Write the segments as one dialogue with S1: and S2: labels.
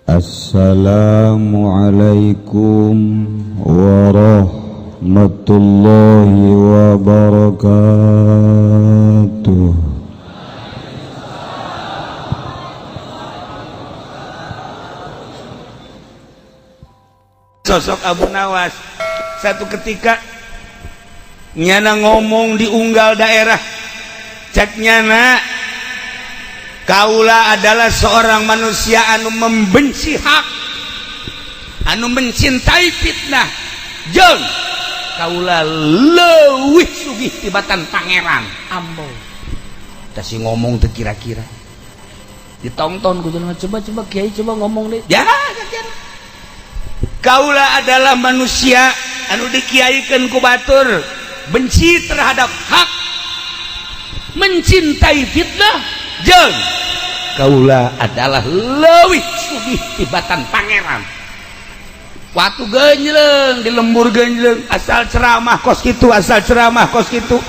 S1: Assalamualaikum warahmatullahi wabarakatuh.
S2: Sosok Abu Nawas satu ketika nyana ngomong di unggal daerah, cek nyana, kaula adalah seorang manusia anu membenci hak, anu mencintai fitnah, jeung kaula leuwih sugih tibatan pangeran. Ambo tah si ngomong teu kira-kira ditonton ku jelema, coba coba kiai coba ngomong deh ya. Kaula adalah manusia anu dikiaikan ku batur, benci terhadap hak, mencintai fitnah, jeung kaula adalah leuwih sugih tibatan pangeran. Waktu genjleng di lembur genjleng, asal ceramah kos kitu, asal ceramah kos kitu,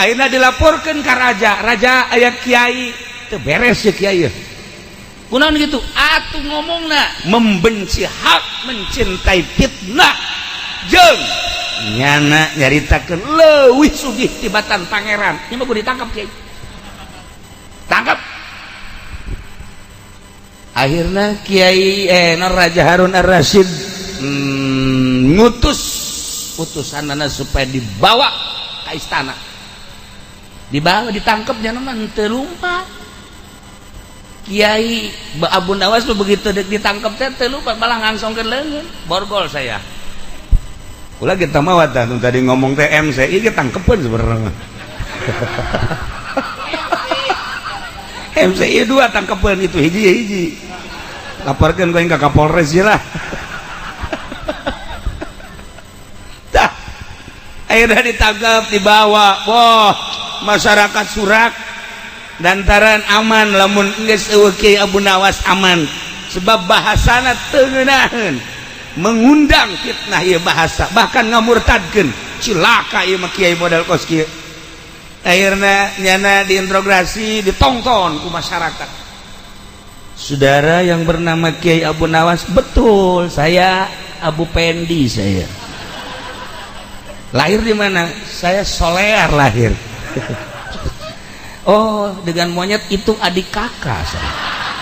S2: akhirnya dilaporkan ke raja. Raja, aya kiai teu beres ya kiai. Kunaon gitu atuh ngomongna membenci hak, mencintai fitnah, jeung nyana nyaritakeun leuwih sugih tibatan pangeran. Nya mah kudu ditangkap kiai, tangkap. Akhirnya kiai Raja Harun Ar-Rasyid ngutus utusanana supaya dibawa ke istana, dibawa, ditangkap. Nyana mah teu lumpat Kiai Abu Nawas tuh. Begitu ditangkap teh teu lumpat, malah ngangsongkeun leungeun, borgol saya. Ulah kita mah wadah tadi ngomong teh MC ieu tangkepeun sebenarnya. MCI dua tangkepeun, itu hiji ya hiji. Laporkeun ku ka Kapolres lah. Tah, akhirnya ditangkap, dibawa. Wah, masyarakat surak lantaran aman lamun geus eueuh Kiai Abu Nawas aman, sebab bahasana teu ngeunaheun, mengundang fitnah ieu bahasa, bahkan ngamurtadkeun. Cilaka ieu mah kiai model kos kieu. Akhirnya nyana diinterogasi, ditonton ku masyarakat. Saudara yang bernama Kiai Abu Nawas? Betul, saya Abu Pendi. Saya lahir di mana? Saya Solear lahir. Oh, dengan monyet itu adik kakak saya,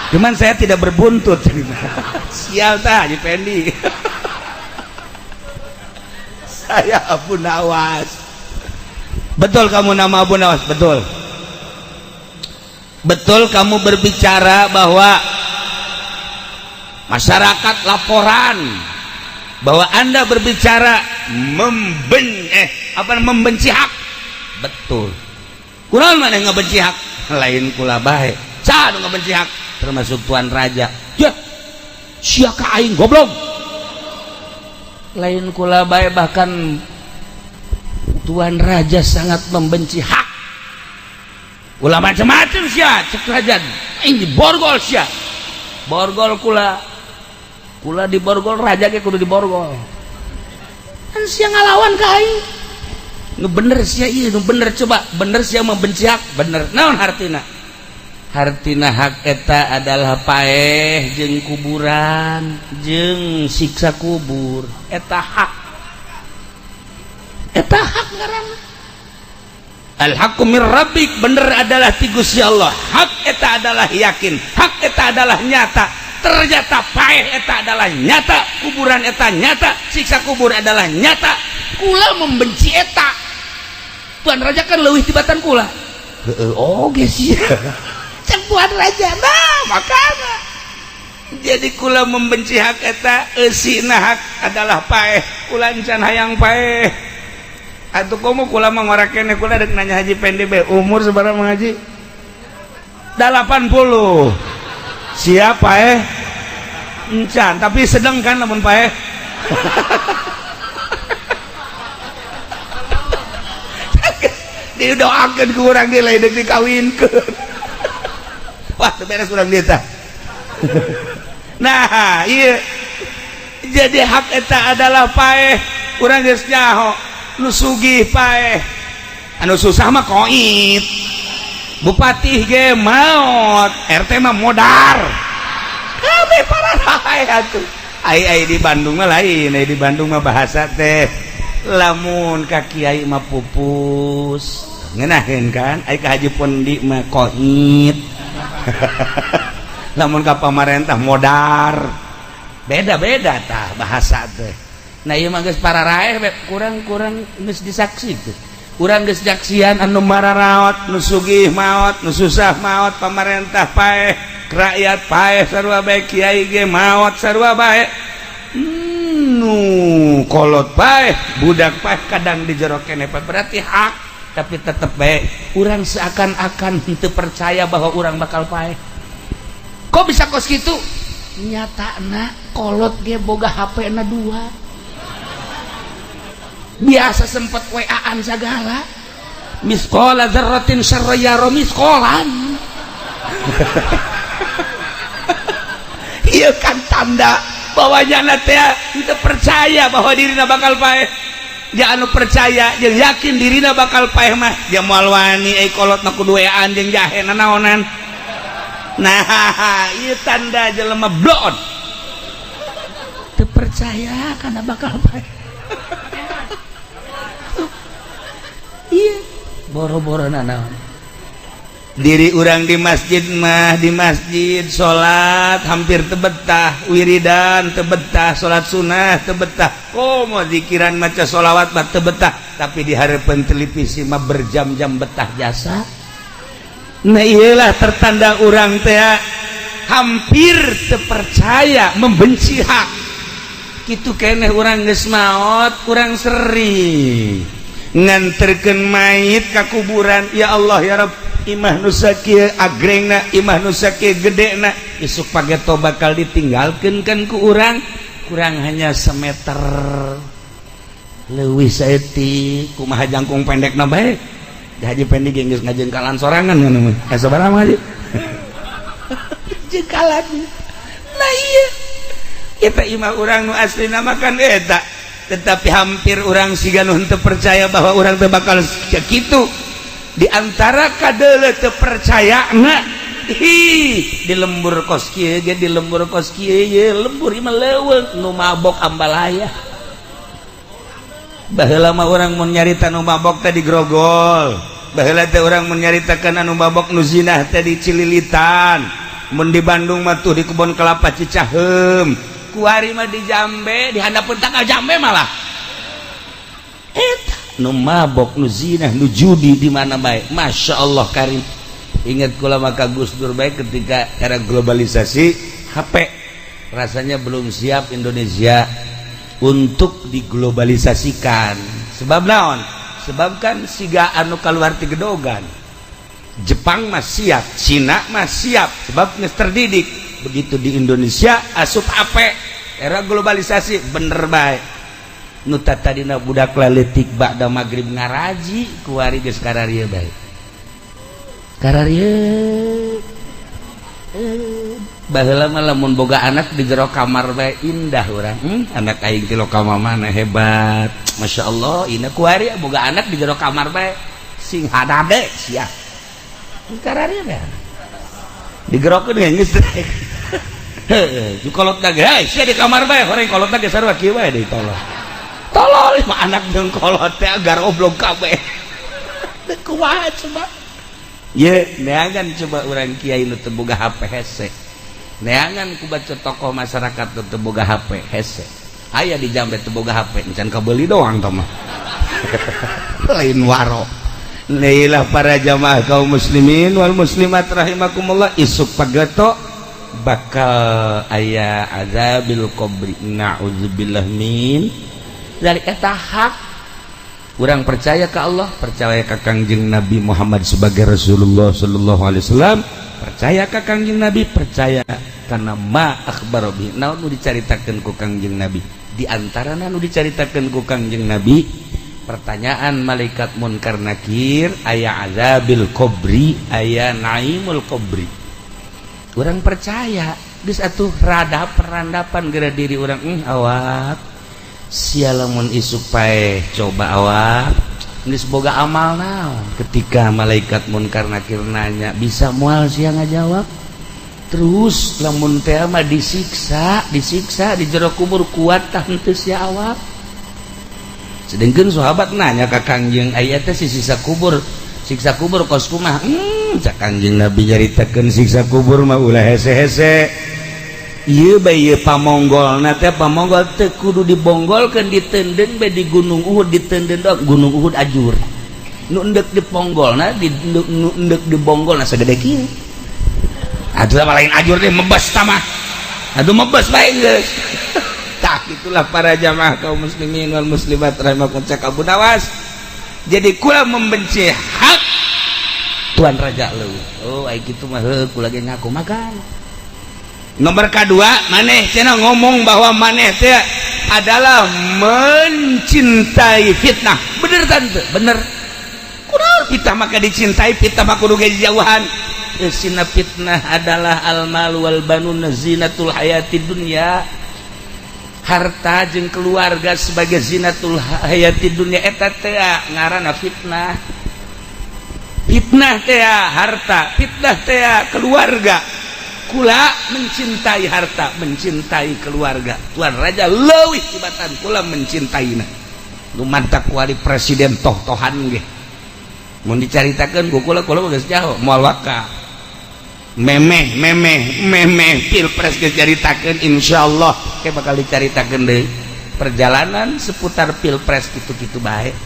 S2: cuman saya tidak berbuntut. Sial tah Haji Pendi. Saya Abu Nawas. Betul kamu nama Abu Nawas? Betul. Betul kamu berbicara bahwa masyarakat laporan bahwa Anda berbicara membenci hak? Betul. Kunaon mana ngebenci hak? Lain kula bae. Saha nu ngebenci hak? Termasuk tuan raja. Ya, sia ka aing goblok. Lain kula bae, bahkan tuan raja sangat membenci hak. Ulah macam-macam sia, cek raja. Aing diborgol sia. Borgol kula. Kula diborgol, raja ge kudu diborgol. Kan sia ngalawan ka aing. Nu bener sia ieu, nu bener coba, bener sia membenci hak, bener. Naon hartina? Hartina hak eta adalah paeh jeung kuburan, jeung siksa kubur. Eta hak. Eta hak ngaranna. Al haqqu mir rabbik, bener adalah ti Gusti Allah. Hak eta adalah yakin, hak eta adalah nyata. Ternyata paeh eta adalah nyata, kuburan eta nyata, siksa kubur adalah nyata. Kula membenci eta. Tuan raja kan leuwih tibatan kula. Heeh, oge sih. Cek tuan raja, nah makana. Jadi kula membenci hak eta, eusina hak adalah paeh. Kula encan hayang paeh. Atuh komo kula mah ngora keneh, kula dek nanya Haji Pendi be, umur sabaraha Mang Haji? 80. Siap paeh? Encan, tapi sedang kan lamun paeh. Didoakeun ku urang ge lain deuk dikawinkeun. Wah, teu beres urang dieu tah. Nah, ieu jadi hak eta adalah paeh. Urang geus nyaho nu sugih paeh, anu susah mah koit. Bupati ge maot, RT mah modar. Kabeh pararaeh atuh. Ai ai di Bandung mah lain, ai di Bandung mah bahasa teh lamun ka kiai mah pupus. Ngeunaheun kan? Ai ka Haji Pondi mah kohit. Lamun ka pamarentah modar. Beda-beda tah bahasa teh. Nah, ieu mah geus pararaeh kurang-kurang geus disaksi tuh. Urang geus nyaksian anu mararaot, nu sugih maot, nu susah maot, pamarentah paeh, rakyat paeh sarua bae, kiai ge maot sarua bae. Nu kolot paeh, budak paeh, kadang di jero keneh berarti hak, tapi tetep bae urang seakan-akan henteu percaya bahwa urang bakal paeh. Kok bisa kos kitu? Nyatana kolot ge boga HP na dua. Biasa sempet WA-an segala. Misqala dzarratin syarra yara misqalan. Ieu kan tanda bahwa nyana teh teu percaya bahwa dirina bakal paeh. Ja anu percaya jeung yakin dirina bakal paeh mah dia moal wani euy kolot mah kudu WA-an jeung jahe nanaonan. Nah, ieu tanda jelema bloon. Teu percaya kana bakal paeh. Iya, boro-boro nanaon. Diri urang di masjid mah, di masjid salat hampir tebetah, wiridan tebetah, salat sunnah tebetah, komo zikiran maca sholawat mah tebetah, tapi di hareupeun televisi mah berjam-jam betah jasa. Nah, iyalah tertanda urang teh hampir terpercaya membenci hak. Kitu keneh urang geus maot, urang seri nganterkeun mayit ka kuburan. Ya Allah ya Rabb, imah nu sakieu agrengna, imah nu sakieu gedena, isuk pageto bakal ditinggalkeun kan ku urang, kurang hanya semeter leuwih saeutik, kumaha jangkung pendekna bae. Haji Pendi geus ngajengkalan sorangan ngono mah. Eh sabaraha mah Haji? Jengkalan. Nah iya. Kita imah urang nu aslina mah kan eta. Tetapi hampir orang siga nu henteu percaya bahwa urang teh bakal kitu. Di antara kadeuleu teu percaya na hi di lembur kos kieu ge, di lembur kos kieu ye lembur ieu mah leuweung nu mabok ambalaya. Baheula mah urang mun nyarita nu mabok teh di grogol. Baheula teh urang mun nyaritakeun anu mabok nu zinah teh di Cililitan. Mun di Bandung mah tuh di kebon kelapa Cicaheum. Kuari mah di Jambe, di handapeun tanggal Jambe malah. Eta nu mabok nu zinah nu judi di mana bae. Masya Allah karim. Ingat kula maka Gus Dur bae ketika era globalisasi HP rasanya belum siap Indonesia untuk diglobalisasikan. Sebab naon? Sebab kan siga anu kaluar ti gedogan. Jepang mah siap, Cina mah siap, sebab geus terdidik. Begitu di Indonesia asup HP era globalisasi bener bae. Nu tadina budak laletik ba'da magrib ngaraji kuari geus kararieu bae. Kararieu. Baheula mah lamun boga anak di jero kamar bae indah urang. Anak aing ti lokal mana hebat. Masya Allah, ina kuari boga anak di jero kamar bae sing hadade sia. Kararieu bae. Digerokeun geus teh. Heuh, kolot ge, hei sia di kamar bae, horeng kolot ge sarua kieu bae deui tolol. Tolol mah anak jeung kolot teh agar oblong kabeh. Teu kumaha coba. Ye, neangan coba urang kiai nu teu boga HP hese. Neangan ku baca tokoh masyarakat nu teu boga HP hese. Aya di Jambe teu boga HP, encan kabeuli doang tah mah. Lain waro. Neilah para jamaah kaum muslimin wal muslimat rahimakumullah, isuk pageto bakal aya azabil qabri, na'udzubillah min dzalik. Eta hak. Urang percaya ke Allah, percaya ke Kangjeng Nabi Muhammad sebagai Rasulullah sallallahu alaihi wasallam, percaya ke Kangjeng Nabi, percaya karena ma akhbaro bi, naon nu dicaritakeun ku Kangjeng Nabi. Di antarana nu dicaritakeun ku Kangjeng Nabi, pertanyaan malaikat munkar nakir, aya azabil qabri, aya naimul qabri. Urang percaya geus atuh rada perandapan geura diri urang, awak sia lamun isuk paeh coba awak geus boga amal naon. Ketika malaikat munkar nakir nanya, bisa moal sia ngajawab? Terus lamun teh mah disiksa, disiksa di jero kubur, kuat tah henteu sia awak? Sedangkan sahabat nanya ka Kangjeng, aya teh si siksa kubur, siksa kubur kos kumaha? Cak Kangjeng Nabi, nyaritakeun siksa kubur mah ulah hese-hese. Ieu bae ieu pamonggolna teh, pamonggol teu kudu dibonggolkeun, ditenden bae di Gunung Uhud, ditenden doang Gunung Uhud ajur. Nu endek diponggolna di nu endek dibonggolna sagede kieu. Atuh mah lain ajur deh, mebas tamah. Aduh, mebas bae geus. Tah, itulah para jamaah kaum muslimin wal muslimat rahimakum. Cak Abu Nawas, jadi kula membenci hak, Tuan Raja leuwih. Oh, ai kitu mah heuh, kula ge ngaku makan. Nomor kedua, maneh cenah ngomong bahwa maneh teh adalah mencintai fitnah. Bener tante? Bener. Kunaon fitnah maka dicintai? Fitnah mah kudu ge jauhan. Sina fitnah adalah al mal wal banun zinatul hayati dunya, harta jeung keluarga sebagai zinatul hayati dunya, eta teh ngaranna fitnah. Fitnah teh harta, fitnah teh keluarga. Kula mencintai harta, mencintai keluarga, Tuan Raja leuwih tibatan kula mencintaina. Nu mantak wali presiden toh-tohan ge mun dicaritakeun ku kula, kula geus jauh moal waka. Memeh memeh memeh pilpres geus caritakeun, insyaallah ke bakal dicaritakeun deui perjalanan seputar pilpres. Kitu-kitu bae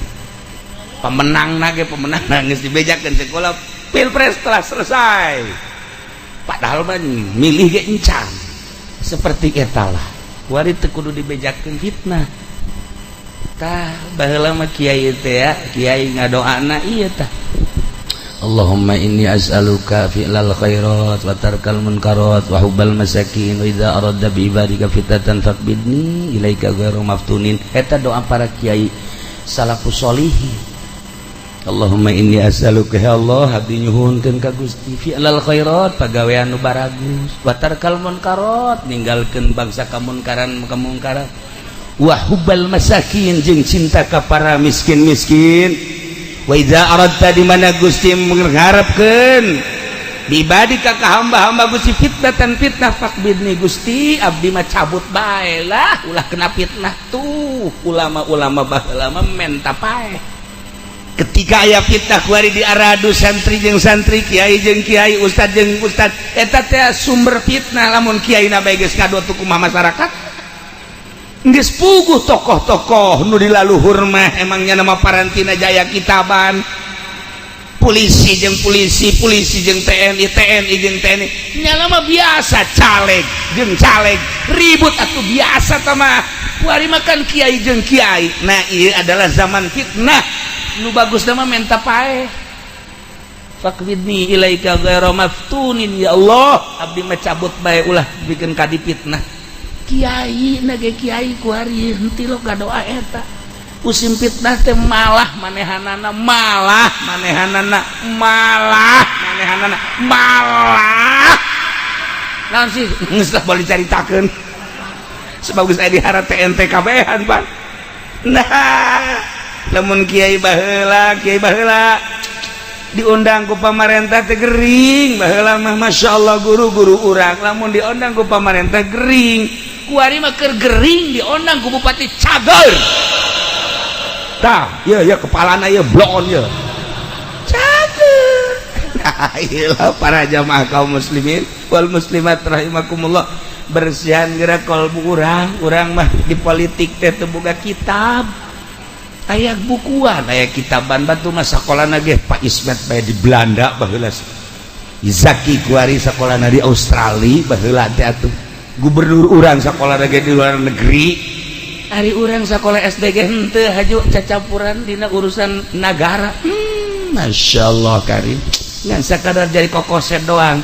S2: pemenang ge, pemenang geus dibejakeun sekolah, pilpres telah selesai, padahal mah milih ge encan. Seperti etalah kuari teu kudu dibejakeun fitnah. Tah, baheula mah kiai teh ya, kiai ngadoana ieu tah, Allahumma inni as'aluka fi'lal khairat wa tarkal munkarat wa hubbal masakin wa idza aradta bi ibadika fitnatan faqbidni ilaika ghairu maftunin. Eta doa para kiai salafus solihin. Allahumma inni as'aluka, ya Allah, abdi nyuhunkeun ka Gusti, fi'lal khairat, pagawean nu baragus, wa tarkal munkarat, ninggalkeun bangsa kamunkaran kamungkaran, wa hubbal masakin, jeung cinta ka para miskin-miskin, wa idza aradta, di mana Gusti mengharapkeun, ibadika, ka hamba-hamba Gusti, fitnatan, fitnah, faqbidni, Gusti, abdi mah cabut bae lah, ulah kena fitnah. Tuh ulama-ulama baheula mah menta paeh ketika aya fitnah kuari diaradu santri jeung santri, kiai jeung kiai, ustad jeung ustad. Eta teh sumber fitnah. Lamun kiai na bae geus ngadu kumaha masyarakat? Geus puguh tokoh-tokoh nu di laluhur mah emangnya nama parantina jaya kitaban, polisi jeung polisi, polisi jeung TNI, TNI jeung TNI, nyala mah biasa, caleg jeung caleg ribut atau biasa tama. Kuari makan kiai jeung kiai. Nah, iya adalah zaman fitnah. Nu bagus nama menta paeh, faqbidni ilaika ghairu maftunin, ya Allah, abdi mah cabut bae, ulah bikin kadi fitnah. Kiai nage kiai kuari henteu lo doa eta. Musim fitnah teh malah manehanana, malah manehanana, malah manehanana, malah naon sih, geus lah boleh caritakeun sebab geus aya diharap TNT kabehan, Pak. Nah, lamun kiai baheula, kiai baheula diundang ku pamarentah teh gering. Baheula mah Masya Allah, guru-guru urang lamun diundang ku pamarentah gering. Kuari mah keur gering diundang ku bupati, cager. Tah ya ya, kepalana ya bloon ya, cager. Nah, iyalah para jamaah kaum muslimin wal muslimat rahimakumullah, bersihan gerak kolbu urang. Urang mah di politik teh teu boga kitab, aya bukuan, aya kitaban batu mah sakolana ge. Pak Ismet bae di Belanda baheula, Zaki kuari sakolana di Australia baheula teh. Atuh gubernur urang sakolana ge di luar negeri. Ari urang sekolah SD ge henteu haju cacampuran dina urusan nagara. Masya Allah karim, ngan sakadar jadi kokoset doang.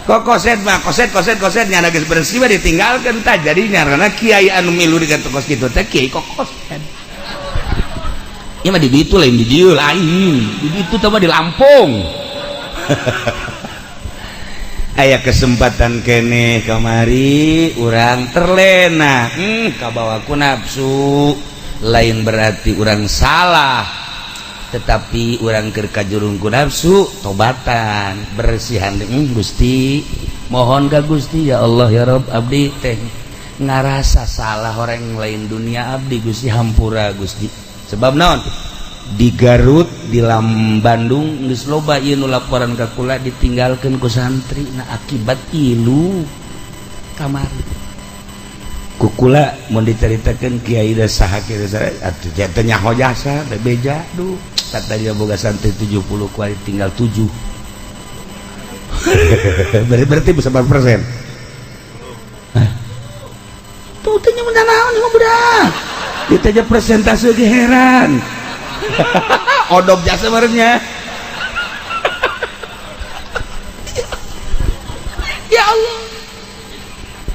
S2: Kokoset mah koset koset koset, nyana geus bersih mah ditinggalkeun. Tah, jadi nyarana kiai anu milu dengan tokos kitu teh kiai kokoset. Ieu mah di ditu, lain di dieu, lain di ditu teh mah di Lampung. Aya kesempatan kene kamari urang terlena, kabawa ku nafsu. Lain berarti urang salah, tetapi urang keur kajurung ku nafsu, tobatan, bersihan. Gusti, Mohon ka Gusti, ya Allah ya Rob, abdi teh ngarasa salah orang lain dunia abdi Gusti, hampura Gusti. Sebab naon? Di Garut, di Lam Bandung geus loba ieu nu laporan ka kula ditinggalkeun ku santri. Nah, akibat ilu kamari kukula mau diceritakan kiai da saha kiai saha atuh teh nyaho jasa bebeja. Duh, katanya boga santri 70, kuari tinggal 7. Berarti bisa berapa persen tuh? Teh nya naon mah budak ditanya presentase ge heran. Odop jasa barengnya. Ya Allah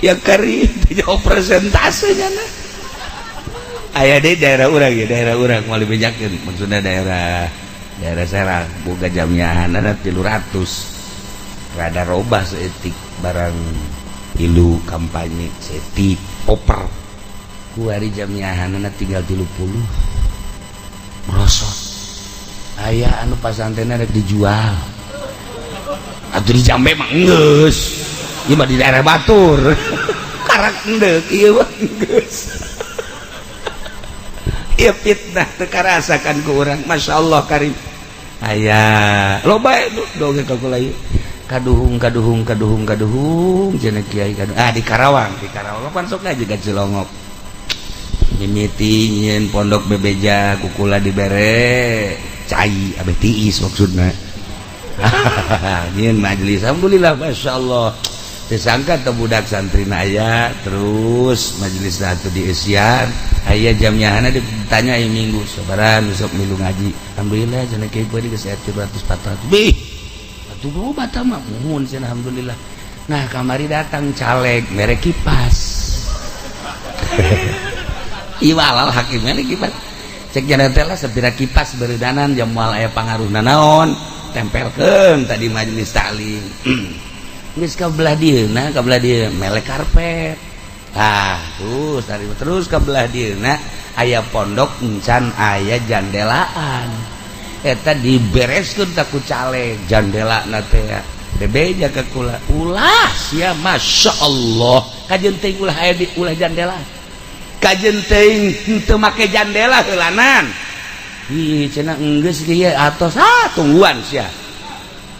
S2: ya kari jauh presentasenya. Nah, aya di daerah urang ya, daerah urang mau dibejakeun, maksudnya daerah daerah Serang boga jamiahan 300, rada robah seetik barang ilu kampanye seetik oper kuari jamiahanana tinggal 30, merosot. Aya anu pasantrenna rek dijual atuh di Jambe mah geus. Ieu mah di daerah batur karak endek ieu mah geus. Ieu fitnah teu karasakan ku urang. Masya Allah karim, aya loba dongeng ka kula ieu. Kaduhung kaduhung kaduhung kaduhung cenah kiai kaduhung. Ah, di Karawang, di Karawang pan sok aja ka Cilongok mimiti nyieun pondok bebeja kukula dibere cai abeh tiis maksudna nyieun majelis. Alhamdulillah, Masya Allah, disangka teu budak santri aya terus majelis satu di Isian aya jamnya ditanya aya minggu sabaran besok milu ngaji. Alhamdulillah cenah kiai kuari geus aya 300 400 bih atuh loba tah mah muhun cenah. Alhamdulillah. Nah, kamari datang caleg mere kipas. Ieu alal hakimnya kipas cek jana teh lah sepira kipas beredanan jam moal aya pangaruhna naon, tempelkeun tadi majelis taklim geus ka belah dieuna, ka belah dieu melek karpet. Ah, terus tadi terus ka belah dieuna aya pondok encan aya jandelaan, eta dibereskeun tak ku caleg jandela na teh bebeja ka kula ulah sia. Masya Allah, kajeun teuing ulah aya di ulah jandela, kajeun teuing henteu make jandela heulanan. Ih cenah enggeus kieu atos. Ah, tungguan sia,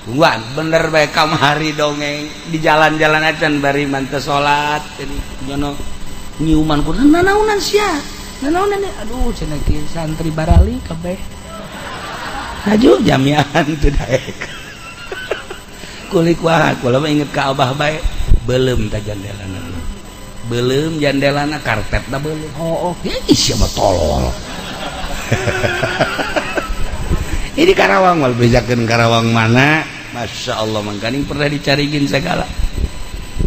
S2: tungguan bener bae. Kamari dongeng di jalan-jalan acan bari manteu salat jadi nyono nyiuman ku nanaonan sia, nanaonan. Aduh cenah kieu santri barali kabeh haju jamiahan teu daek kulik. Wah, kula mah inget ka Abah bae, belum ta jandelana, belum jandelana, karpetna belum. Oh, oh ih siapa tolol. Ini Karawang mal bejakeun Karawang mana. Masya Allah, mangkaning pernah dicariin segala.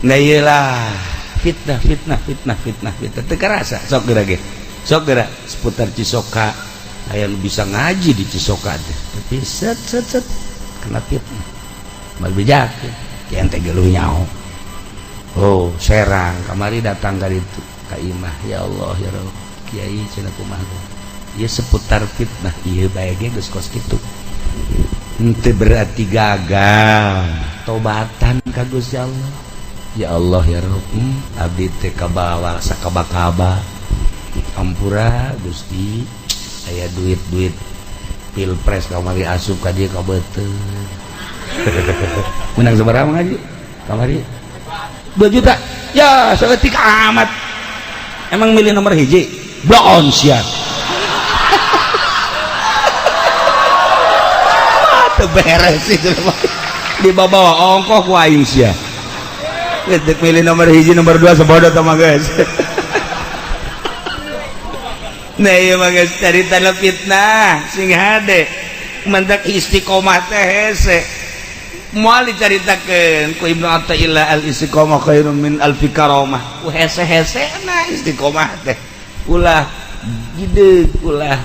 S2: Nah, iyalah fitnah fitnah fitnah fitnah fitnah teu karasa. Sok geura ge, sok geura seputar Cisoka aya nu bisa ngaji di Cisoka teh, tapi set set set kena fitnah mal bejakeun kieu teh geluh nyaho. Oh, Serang kamari datang ka ditu ka imah. Ya Allah ya Rabb, kiai cenah kumaha ieu seputar fitnah ieu bae ge geus kos kitu. Henteu berarti gagal tobatan ka Gusti Allah. Ya Allah ya Rabb, abdi teh kabawa sakaba-kaba, ampura Gusti. Aya duit-duit pilpres kamari asup ka dieu ka beuteung. Menang sabaraha ngaji kamari? 2 juta ya, saeutik amat. Emang milih nomor hiji bloon sia. Teu beres itu dibawa ongkoh ku aing sia. Geus milih nomor hiji nomor 2 sebodoh tah mah geus. Nah, ieu mah geus carita fitnah sing hade mantak istiqomah teh hese moal dicaritakeun ku Ibnu Athaillah al istiqomah khairun min alfi karamah. Ku hese-hese na istiqomah teh ulah gideg ulah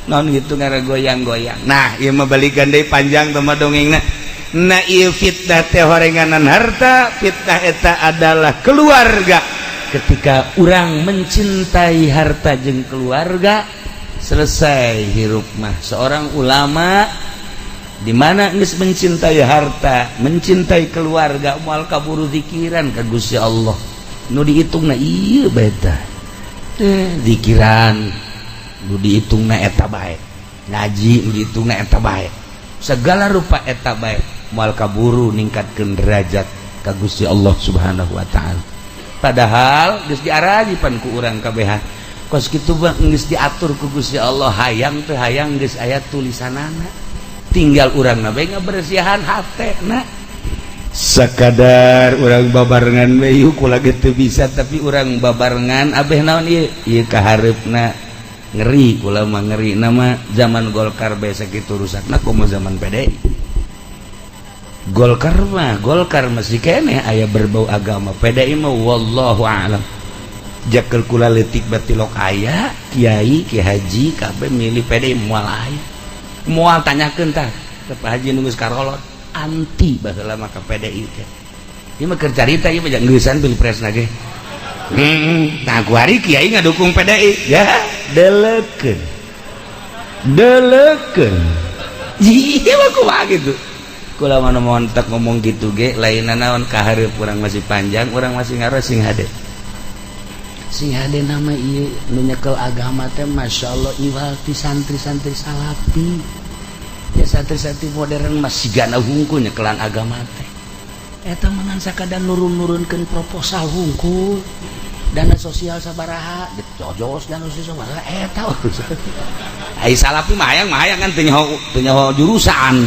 S2: non gitu ngara goyang-goyang. Nah, ieu mah balikan deui panjang teh mah dongengna. Nah, ieu fitnah teh horenganan harta, fitnah eta adalah keluarga. Ketika urang mencintai harta jeung keluarga, selesai hirup mah. Seorang ulama Di mana geus mencintai harta, mencintai keluarga, moal kaburu zikiran ka Gusti Allah. Nu dihitungna ieu bae tah. Zikiran nu dihitungna eta bae. Ngaji nu dihitungna eta bae. Segala rupa eta bae, moal kaburu ningkatkeun derajat ka Gusti Allah Subhanahu wa taala. Padahal geus diarajipan ku urang kabehan. Kos kitu mah geus diatur ku Gusti Allah, hayang teu hayang geus aya tulisanana. Tinggal urang na bae ngabersihan hatena. Sakadar urang babarengan we yuk, kula ge teu bisa, tapi urang babarengan abeh naon ieu? Ieu kahareupna ngeri, kula mah ngeri nama zaman Golkar bae sakitu rusakna, komo zaman PDI. Golkar mah, Golkar masih keneh aya berbau agama. PDI mah wallahu a'lam. Jakel kula leutik batilok aya kiai, ki haji kabeh milih PDI, moal aya. Moal, tanyakeun tah ke Pak Haji nu geus karolot anti baheula mah ka PDI teh. Ieu mah keur carita, ieu mah geusan pilpresna ge. Nah, kuari kiai ngadukung PDI ya, delekeun. Delekeun. Iya mah kumaha gitu. Kula mana montek ngomong gitu ge lain naon, kahareup urang masih panjang, urang masih ngaros, sing hade. Sing hade nama ieu nu nyekel agama teh masyaallah iwal ti santri-santri salafi. Ya, santri-santri modern masih gana hungkul nyekelan agama teh. Eta mah ngan sakadar nurun-nurunkeun proposal hungkul. Dana sosial sabaraha, jojos dana sosial sabaraha, eta urusan. Ai salafi mah hayang kan teu nyaho jurusan.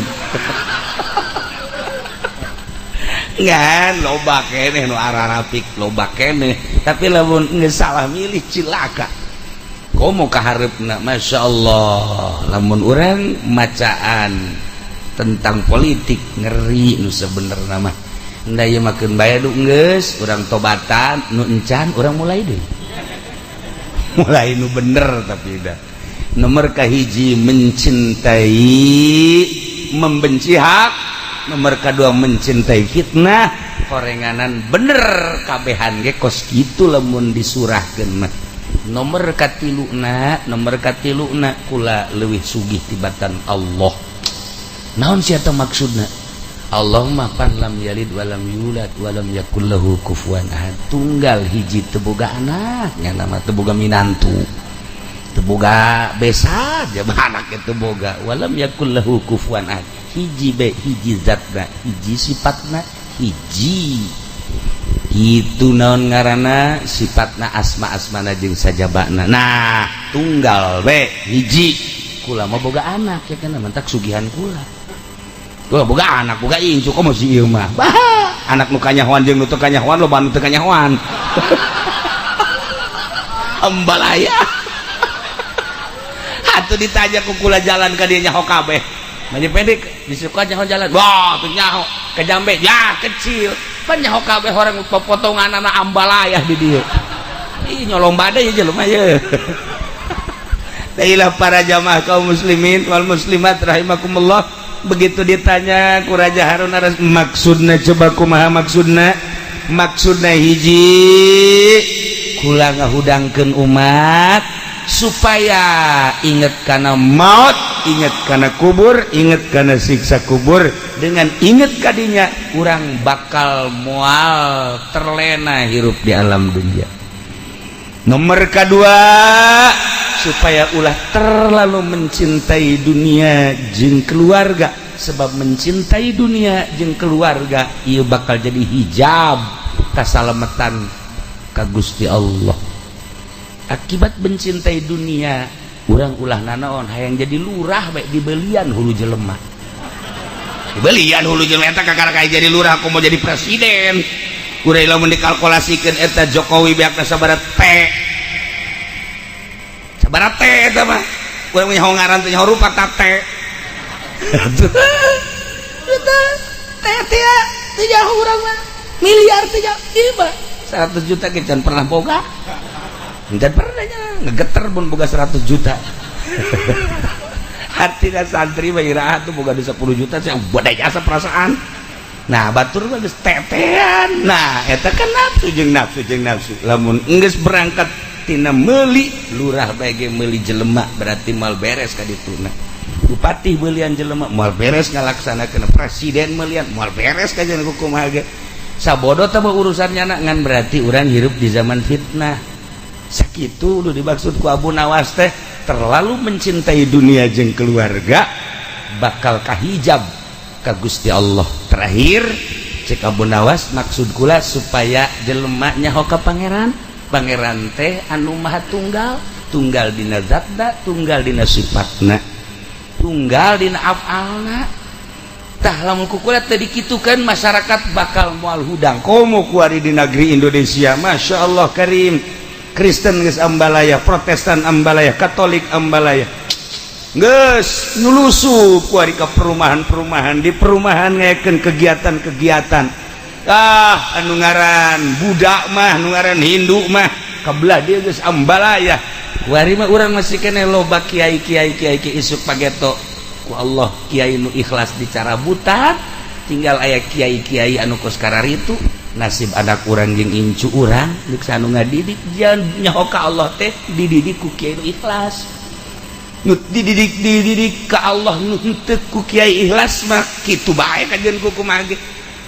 S2: Ngan loba keneh nu ararapik, loba keneh, tapi lamun geus salah milih cilaka. Komo kahareupna masyaallah, lamun urang macaan tentang politik ngeri nu sebenerna mah. Nda ieu mah keun bae du geus urang tobatan, nu encan urang mulai deui. Mulai nu bener, tapi dah. Nomor kahiji mencintai, membenci hak, nomor kedua mencintai fitnah, korenganan bener kabehan ge kos kitu lamun disurahkeun mah. Nomor katiluna, nomor katiluna kula leuwih sugih tibatan Allah. Naon sia teh maksudna? Allah mah pan lam yalid walam yulad walam yakul lahu kufuwan ahad. Tunggal hiji, teu boga anak, nya nama teu boga minantu. Teu boga besan, ya anak teu boga, walam yakul lahu kufuwan ahad. Hiji be, hiji zatna, hiji sifatna, hiji. Itu naon ngaranna sifatna, asma-asmana jeung sajabana. Nah, tunggal be hiji. Kula mah boga anak ya kan, mentak sugihan kula. Kula boga anak, boga incu, komo si ieu mah. Bah, anak nu kanyahoan jeung nu teu kanyahoan, loba nu teu kanyahoan. Ambalaya. Atuh ditanya ku kula jalan ka dieu nyaho kabeh. Banyak pendek disuka nyaho jalan. Wah, tuh nyaho ke jambe ya kecil. Pan nyaho kabeh orang potongan anak ambalaya di dieu. Ih, nyolong badai jelema ye. Tailah para jamaah kaum muslimin wal muslimat rahimakumullah. Begitu ditanya ku Raja Harun Ar maksudna, coba kumaha maksudna? Maksudna hiji, kula ngahudangkeun umat supaya inget kana maut, inget kana kubur, inget kana siksa kubur. Dengan inget kadinya urang bakal moal terlena hirup di alam dunia. Nomor kedua, supaya ulah terlalu mencintai dunia jeung keluarga, sebab mencintai dunia jeung keluarga ieu bakal jadi hijab kasalametan ka Gusti Allah. Akibat mencintai dunia, urang ulah nanaon, hayang jadi lurah bae dibelian hulu jelema, dibelian hulu jelema. Eta kakara kayak jadi lurah, aku mau jadi presiden. Urang lamun dikalkulasikeun eta Jokowi beakna sabaraha T, sabaraha T eta mah. Urang nyaho ngaran teh, nyaho rupa ta T. Eta T teh teu nyaho urang mah, miliar teh nyaho ieu mah. 100 juta ge can pernah boga. Dan pernah ngegeter pun boga 100 juta. Artinya santri mah iraha tuh boga di 10 juta saya badai jasa perasaan. Nah, batur mah geus tetean. Nah, eta kan nafsu jeung nafsu jeung nafsu. Lamun geus berangkat tina meuli lurah bae ge meuli jelema, berarti mal beres ka dituna. Bupati belian jelema moal beres ngalaksanakeun, presiden melian moal beres kajian kumaha ge. Sabodo teh urusannya ngan berarti urang hirup di zaman fitnah. Sakitu nu dimaksud ku Abu Nawas teh, terlalu mencintai dunia jeung keluarga bakal kahijab ka Gusti Allah. Terakhir cek Abu Nawas, maksud kula supaya jelema nyaho ka Pangeran. Pangeran teh anu maha tunggal, tunggal dina zatna, tunggal dina sifatna, tunggal dina afalna. Tah, lamun ku kula teh dikitukeun, masyarakat bakal moal hudang. Komo kuari di negeri Indonesia, Masya Allah Karim, Kristen geus ambalaya, Protestan ambalaya, Katolik ambalaya, geus nyulusup kuari ke perumahan-perumahan, di perumahan ngayakeun kegiatan-kegiatan. Ah, anu ngaran budak mah, anu ngaran Hindu mah kabelah dia geus ambalaya. Kuari mah urang masih kene loba kiai kiai kiai kiai. Isuk pageto ku Allah kiai nu ikhlas dicarabutan, tinggal aya kiai kiai anu kos kararitu. Nasib anak urang jeung incu urang deuk anu ngadidik, jangan nyaho ka Allah teh dididik ku kiai nu ikhlas. Nu dididik, dididik ka Allah, nu henteu ku kiai ikhlas mah kitu bae kajian ku kumaha ge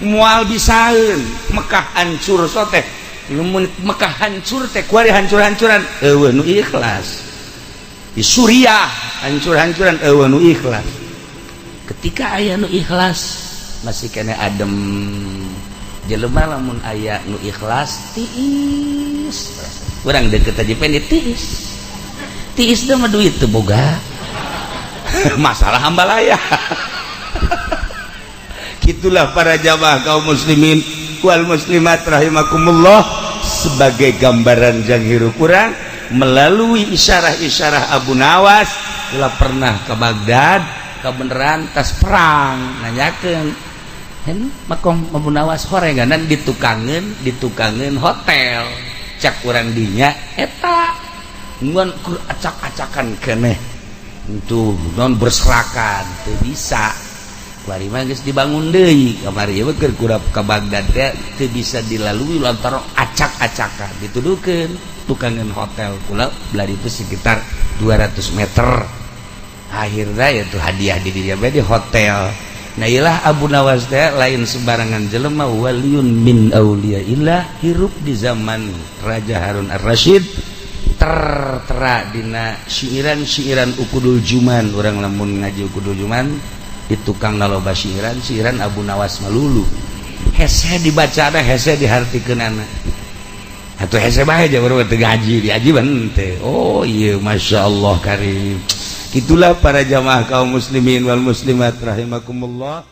S2: moal bisaeun. Mekah hancur so teh, lamun Mekah hancur teh kuari hancur-hancuran, eueuh nu ikhlas. Di Suriah hancur-hancuran, eueuh nu ikhlas. Ketika aya nu ikhlas masih kene adem. Jelema lamun aya nu ikhlas tiis, urang deket aja pende tiis tiis dah mah, duit teu boga masalah hambalaya. Gitulah para jamaah kaum muslimin wal muslimat rahimakumullah, sebagai gambaran jang hirup urang melalui isyarah-isyarah Abu Nawas. Kula pernah ke Baghdad, kebenaran tas perang, nanyakeun hen makom Abu Nawas, horenganan ditukangeun, ditukangeun hotel. Cak urang dinya eta ngan kur acak-acakan keneh itu non berserakan, teu bisa. Kamari mah geus dibangun deui. Kamari ieu keur kurap ka Baghdad teh teu bisa dilalui lantaran acak-acakan. Dituduhkeun tukangan hotel. Kula belah itu sekitar 200 meter. Akhirnya itu hadiah di dinya di hotel. Nah, ilah Abu Nawas teh lain sembarangan jelema, waliyun min auliyaillah, hirup di zaman Raja Harun Ar-Rasyid. Tertera dina syiiran-syiiran Uqudul Juman. Urang lamun ngaji Uqudul Juman di tukang naloba syiiran syiiran Abu Nawas melulu, hese dibaca, ada hese dihartikeun atau hese bae aja baru teu ngaji diaji teh. Oh iya, Masya Allah Karim. Itulah para jamaah kaum muslimin wal muslimat rahimakumullah.